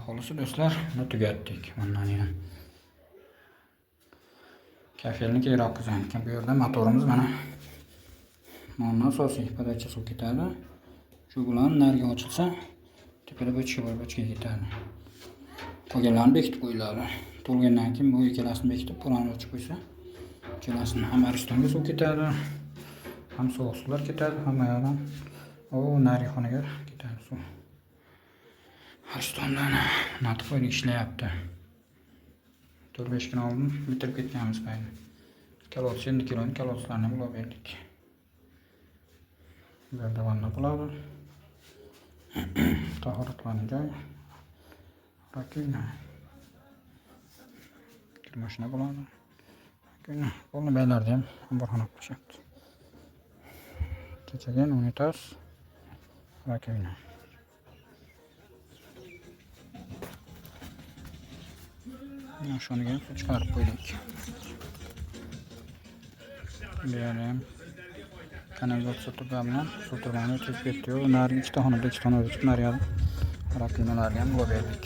Xohlasa, do'stlar, buni tugatdik. Bundan ham kafelni keyinroq qilsak. Bu yerda motorimiz mana mana asosiy подача suv ketadi. Shu bilan nariga ochilsa, tepada bochka bor, bochka ketadi. Qolganlarini bekitib qo'yiladi. To'lgandan keyin bu ikkalasini bekitib, bularni ochib qo'ysa, uchalasini ham aristonga suv ketadi, ham sovuq suvlar ketadi, hamma yoqdan o narigi xonaga ketadi suv. Aristondan natib qo'ydik, ishlayapti. 4-5 kun oldin bitirib ketganmiz payni. Колодец endi keladi, колодец larni ham ulab berdik. Bu yerda vanna bo'ladi. Tahoratlanish joyi. Раковина. Kir mashina bo'ladi. Раковина. Polni baylarda ham omborxona qilishyapti. Kechagan unitaz, раковина. Mana shuniga ham suv chiqarib qo'ydik. Bu yerda ham kanalizatsiya truba bilan suv turbani o'tkazib ketdi. Narigi ikkita xonada ikkita xonada chiqib narigi раковина larga ham ulab berdik.